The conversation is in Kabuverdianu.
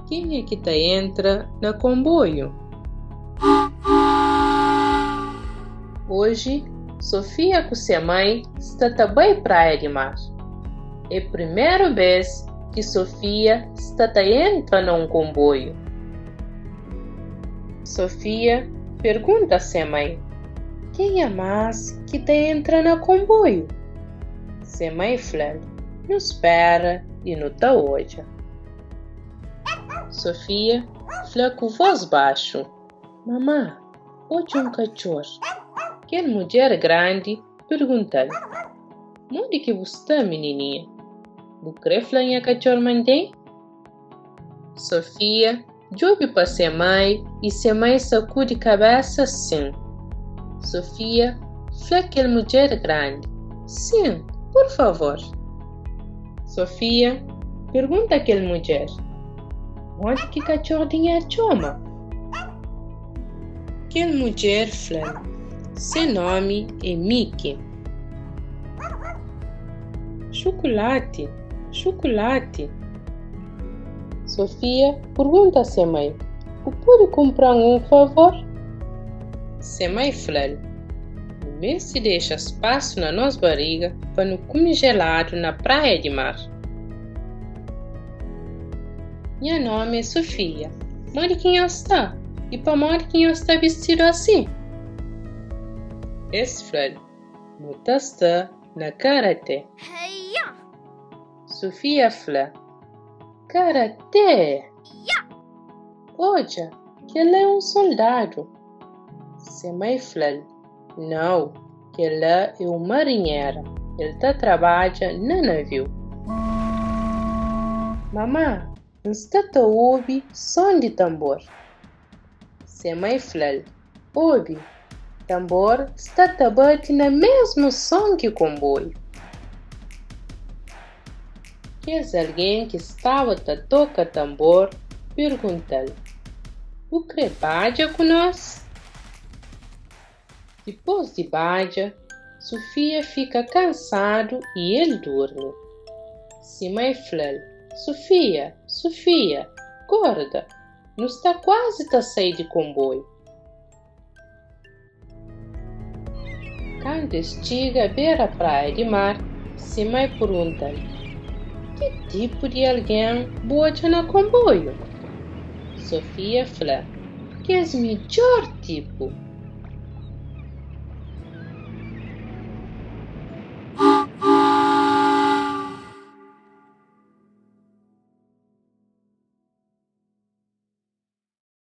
Kenha ki ta entra na konboiu? Oji, Sofia ku se mai sta ta bai praia di mar. É primeru bês ki Sofia sta ta entra na un konboiu. Sofia pergunta se mai, Kenha más ki ta entra na konboiu? Se mai fla-l, Nu spera i nu ta odja. Sofia fla ku vós baxu, Mamá, odja un katxor. Kel mudjer grandi pergunta-l, Modi ki bu sta, minininha? Bu krê fla nha katxor mantém? Sofia djobe pa se mai i se mai sakudi kabésa sin. Sofia fla kel mudjer grandi, Sin, pur favor. Sofia pergunta kel mudjer, Modi ki katxor di nha txoma? Kel mudjer fla-l, Se nómi é Miki. Xukulati! Xukulati! Sofia pergunta se mai, Bu pode kunpra-m un favor? Se mai fla-l, Nu meste dexa spasu na nos bariga pa nu kume jeladu na praia di mar. Nha nómi é Sofia. Modi ki nhos sta? I pamodi ki nhos sta bistidu asi? Es fla-l, Nu ta sta na karaté. Sofia fla, Karaté! Odja, kel-la é un soldadu. Se mai fla-l, Nau, kel-la é un marinhera, el ta trabadja na naviu. Mamá, N sta ta obi son di tanbor. Se mai fla-l, Obi, tanbor sta ta bati na mésmu son ki konboiu. Kes algen ki staba ta toka tanbor pergunta-l, Bu krê badja ku nos? Dipôs di badja, Sufia fika kansadu i el durmi. Se mai fla-l, Sufia, Sufia, korda! Nu sta kuazi ta sai di konboiu. Kantu es txiga bera praia di mar, se mai pergunta-l, Ki tipu di algen bu odja na konboiu? Sofia fla, Kes midjór tipu!